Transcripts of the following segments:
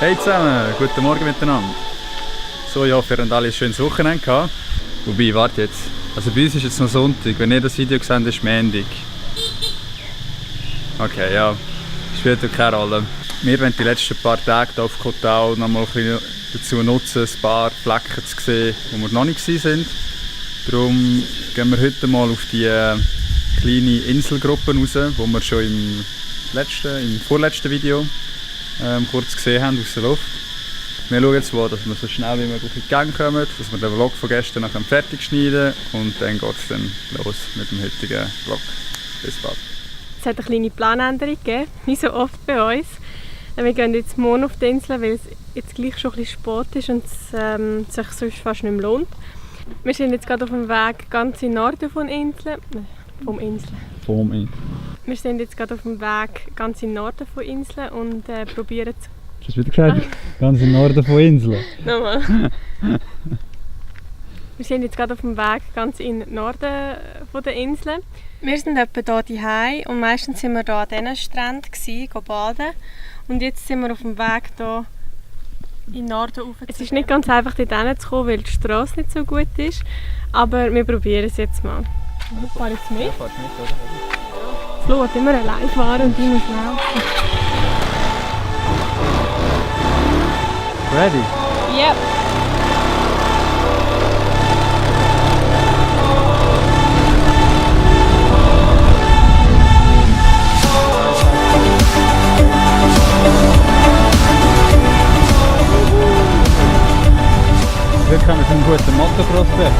Hey zusammen, guten Morgen miteinander. So, ich hoffe, ihr habt alle ein schönes Wochenende gehabt. Wobei, warte jetzt. Also bei uns ist jetzt noch Sonntag, wenn ihr das Video seht, ist Montag. Okay, ja, spielt ja keine Rolle. Wir wollen die letzten paar Tage hier auf Kotau noch mal ein bisschen dazu nutzen, ein paar Flecken zu sehen, wo wir noch nicht waren. Darum gehen wir heute mal auf die kleine Inselgruppe raus, die wir schon im vorletzten Video kurz gesehen haben aus der Luft. Wir schauen jetzt mal, dass wir so schnell wie möglich in die Gang kommen, dass wir den Vlog von gestern nachher fertig schneiden und dann geht es dann los mit dem heutigen Vlog. Bis bald. Es hat eine kleine Planänderung gegeben, wie so oft bei uns. Wir gehen jetzt morgen auf die Insel, weil es jetzt gleich schon ein bisschen spät ist und es sich sonst fast nicht mehr lohnt. Wir sind jetzt gerade auf dem Weg ganz im Norden von Insel. Wir sind jetzt gerade auf dem Weg ganz im Norden von Inseln und probieren zu... Hast du wieder gesagt? Ganz im Norden von Inseln? Nochmal. Wir sind jetzt gerade auf dem Weg ganz im Norden von der Inseln. Wir sind etwa hier daheim und meistens sind wir hier an diesen Stränden baden. Und jetzt sind wir auf dem Weg hier in den Norden rauf. Es ist nicht ganz einfach dort hinzukommen, weil die Straße nicht so gut ist. Aber wir probieren es jetzt mal. Ich fahre jetzt mit. Flo hat immer allein fahren und ich muss laufen. Ready? Yep. Willkommen mit einem guten Motto-Prospekt.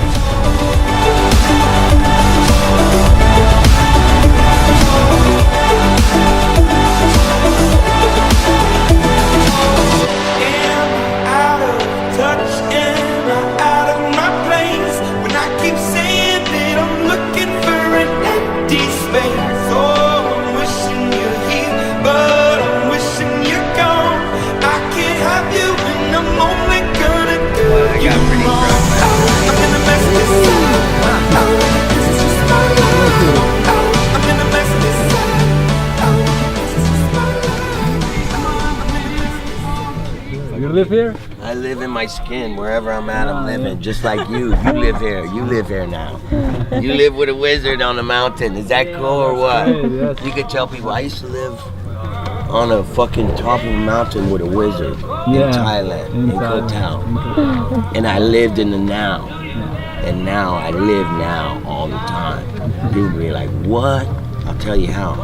You live here? I live in my skin. Wherever I'm at, I'm living. Just like you. You live here. You live here now. You live with a wizard on the mountain. Is that cool or what? You could tell people, I used to live on a fucking top of a mountain with a wizard in Thailand, in Koh Tao. And I lived in the now. And now I live now all the time. People be like, what? I'll tell you how.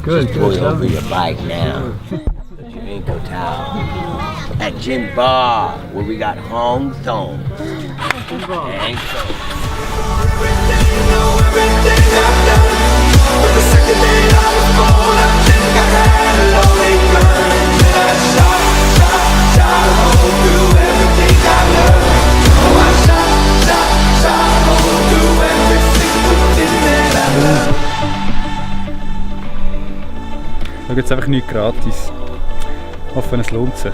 Just pull over your bike now. In Koh Tao. At Jin Bar, where we got Hong Thong. And so. Da gibt es einfach nichts gratis. Ich hoffe, es lohnt sich.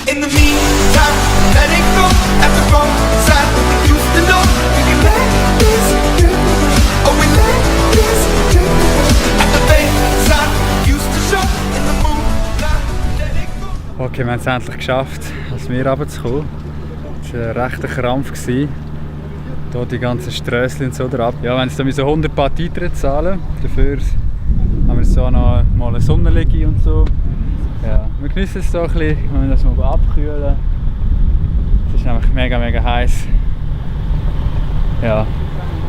In the meantime, let it go at the wrong side. We used to know we can let this get away. Oh, we let this get away. At the bayside, used to show in the moonlight. Let it go. Okay, wir haben es endlich geschafft, als wir runterzukommen. Es war ein rechter Krampf. Hier die ganzen Strösschen und so drauf. Ja, wenn sie so 100 Baht Eintritt zahlen, dafür haben wir so noch mal eine Sonnenliege und so. Ja, wir genießen es so ein bisschen, wir müssen das mal abkühlen. Es ist nämlich mega heiß. Ja,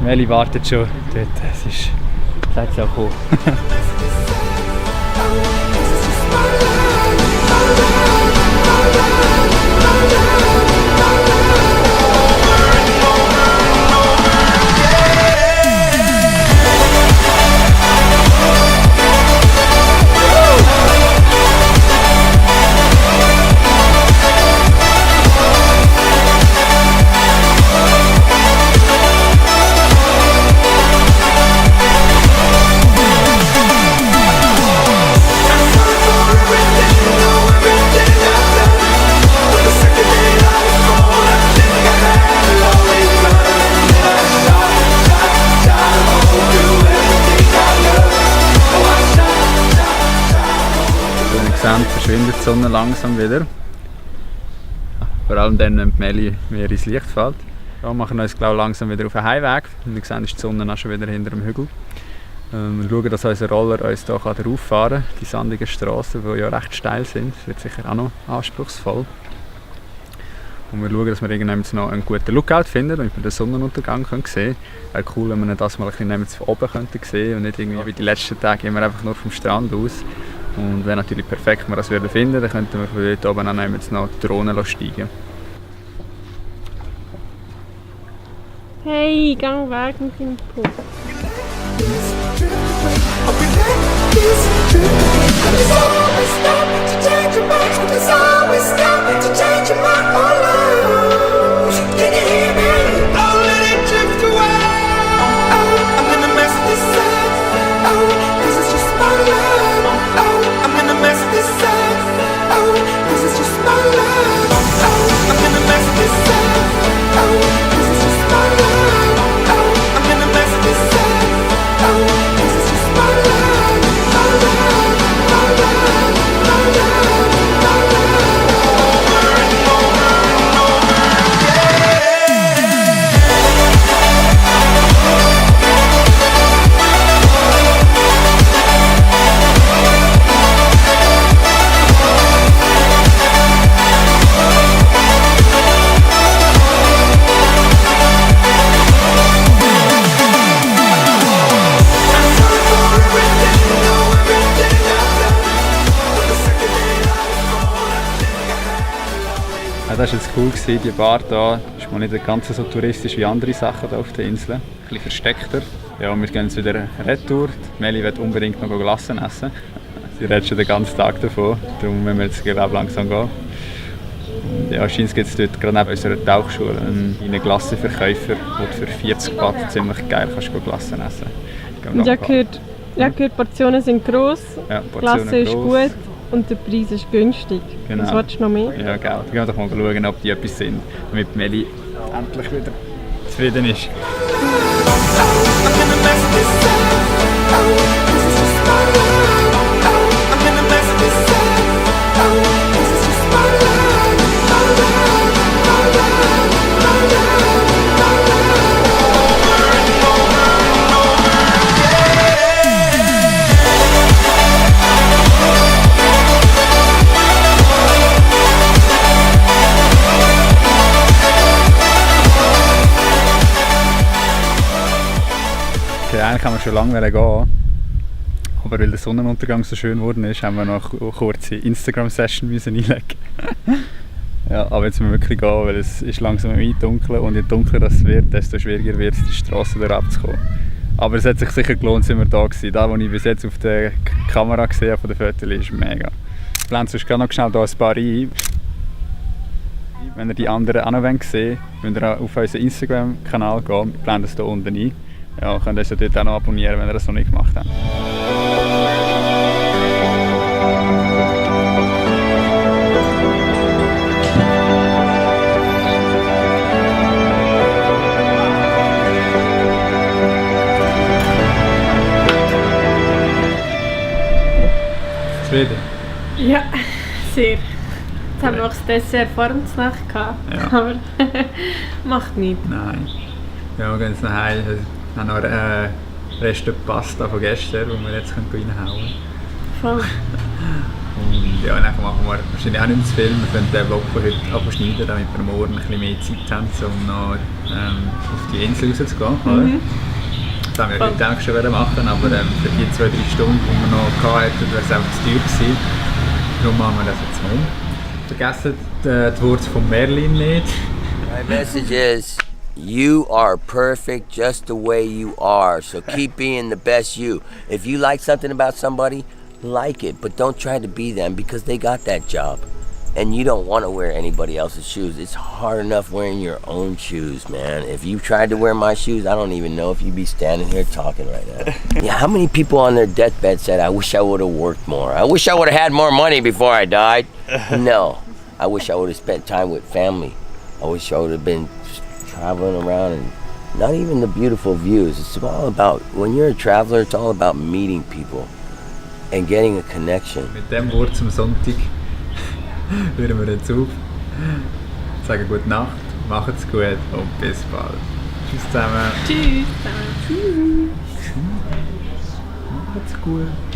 Meli wartet schon dort, es ist jetzt auch cool. die Sonne langsam wieder. Vor allem dann, wenn die Meli mehr ins Licht fällt. Ja, wir machen uns glaube langsam wieder auf den Heimweg. Wie ihr seht, ist die Sonne auch schon wieder hinter dem Hügel. Wir schauen, dass unser Roller uns hier rauffahren kann. Die sandigen Straßen, die ja recht steil sind. Das wird sicher auch noch anspruchsvoll. Und wir schauen, dass wir irgendwann noch einen guten Lookout finden, damit wir den Sonnenuntergang sehen können. Wäre cool, wenn wir das mal ein bisschen von oben sehen könnten und nicht irgendwie wie die letzten Tage immer einfach nur vom Strand aus. Und wäre natürlich perfekt, wenn wir das finden würden, dann könnten wir von dort oben auch noch die Drohne steigen. Hey, gang weg mit deinem Puff. Ja, das war jetzt cool, die Bar hier ist mal nicht ganz so touristisch wie andere Sachen hier auf der Insel. Ein bisschen versteckter. Ja, wir gehen jetzt wieder retour. Meli will unbedingt noch Glassen essen. Sie redet schon den ganzen Tag davon, darum müssen wir jetzt langsam gehen. Und ja, anscheinend gibt es dort gerade neben unserer Tauchschule einen Glassenverkäufer, wo du für 40 Baht ziemlich geil kannst Glassen essen. Und ich habe gehört, Portionen sind gross, ja, Glasse ist gut und der Preis ist günstig. Genau. Was willst du noch mehr? Ja, geil. Wir gehen doch mal schauen, ob die etwas sind, damit Meli endlich wieder zufrieden ist. Eigentlich haben wir schon lange gehen, aber weil der Sonnenuntergang so schön geworden ist, haben wir noch eine kurze Instagram-Session einlegen. Ja, aber jetzt müssen wir wirklich gehen, weil es ist langsam dunkel und je dunkler das wird, desto schwieriger wird es, die Straße da abzukommen. Aber es hat sich sicher gelohnt, sind wir da gewesen. Das, was ich bis jetzt auf der Kamera gesehen habe, von den Fotos, ist mega. Ich blende sonst noch schnell hier ein paar ein. Wenn ihr die anderen auch noch sehen wollt, müsst ihr auf unseren Instagram-Kanal gehen. Wir blenden es hier unten ein. Ja, könnt ihr dort auch noch abonnieren, wenn ihr das noch nicht gemacht habt. Zufrieden? Ja, sehr. Jetzt haben wir auch das Dessert vor uns Nacht gehabt, ja. Aber macht nichts. Nein. Ja, wir gehen jetzt nach Hause. Wir haben noch Reste Pasta von gestern, die wir jetzt reinhauen können. Voll. Und ja, dann machen wir wahrscheinlich auch nicht mehr zu viel. Wir können den Vlog von heute abschneiden, damit wir morgen ein bisschen mehr Zeit haben, um noch auf die Insel rauszugehen. Mhm. Das haben wir heute auch schon machen, aber für die 2-3 Stunden, die wir noch hatten, wäre es einfach zu teuer gewesen. Darum machen wir das jetzt mal. Vergessen die Worte von Merlin nicht. My message is, you are perfect just the way you are. So keep being the best you. If you like something about somebody, like it, but don't try to be them because they got that job. And you don't want to wear anybody else's shoes. It's hard enough wearing your own shoes, man. If you tried to wear my shoes, I don't even know if you'd be standing here talking right now. Yeah, how many people on their deathbed said, I wish I would have worked more. I wish I would have had more money before I died. No, I wish I would have spent time with family. I wish I would have been traveling around and not even the beautiful views. It's all about, when you're a traveler, it's all about meeting people and getting a connection. Mit dem Wort zum Sonntag hören wir jetzt auf. Sagen gute Nacht, macht's gut und bis bald. Tschüss zusammen. Tschüss zusammen. Macht's gut.